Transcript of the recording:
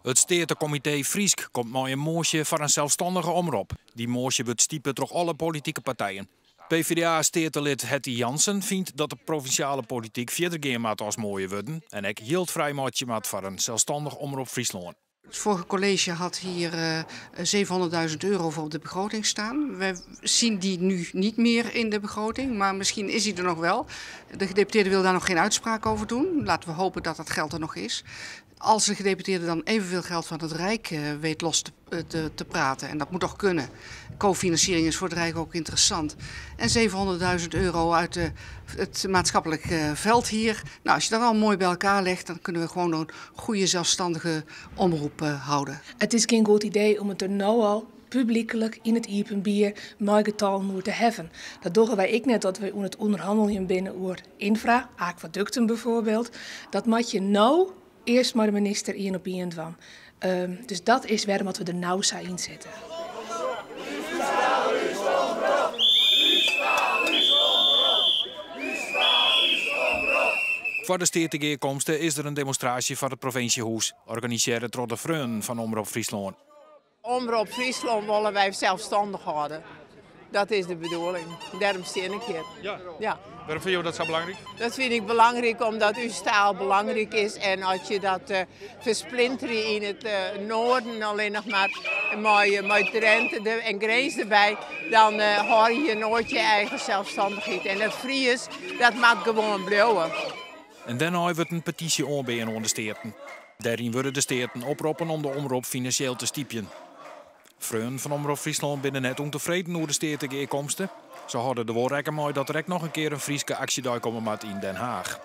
It Steatekomitee Frysk komt mei in moasje foar in selsstannige omrop. Dy moasje wurdt stipe troch alle politike partijen. PvdA-steatelid Hetty Janssen fynt dat de provinsjale polityk fierder gean moat as moaie wurden en ek jild frijmeitsje moat foar in selsstannich Omrop Fryslân. Het vorige college had hier €700.000 voor op de begroting staan. We zien die nu niet meer in de begroting, maar misschien is die er nog wel. De gedeputeerde wil daar nog geen uitspraak over doen. Laten we hopen dat dat geld er nog is. Als de gedeputeerde dan evenveel geld van het Rijk weet los te praten, en dat moet toch kunnen. Cofinanciering is voor het Rijk ook interessant. En €700.000 uit het maatschappelijk veld hier. Nou, als je dat al mooi bij elkaar legt, dan kunnen we gewoon een goede zelfstandige omroep houden. It is gjin goed idee om it der no al publieklik yn it iepenbier mei getallen oer te hawwen. Dat dogge wy ek net dat we oan it ûnderhanneljen binne oer ynfra, akwadukten bijvoorbeeld. Dat moatte je no earst mei de minister ien op ien dwaan. Dus dat is wêrom dat we der no sa yn sitte. Foar de steategearkomste is der in demonstraasje foar it provinsjehûs, organisearre troch de Freonen fan Omrop Fryslân. Omrop Fryslân wolle wy selsstannich hâlde. Dat is de bedoeling. Dêrom stean ik hjir. Ja. Ja. Wêrom fine jo dat sa belangryk? Dat fyn ik belangryk omdat ús taal belangryk is en as je dat fersplinterje yn it noarden allinnich mar mei Drinte en Grins derby, dan hâlde je noait je eigen selsstannichheid. En dat Fries, dat moat gewoan bliuwe. En dêrnei wurdt in petysje oanbean oan de steaten. Dêryn wurde de steaten oproppen om de omrop finansjeel te stypjen. Freonen fan Omrop Fryslân binne net ûntefreden oer de steategearkomste. Se hâlde der wol rekken mei dat der ek noch in kear in Fryske aksjedei komme moat yn Den Haag.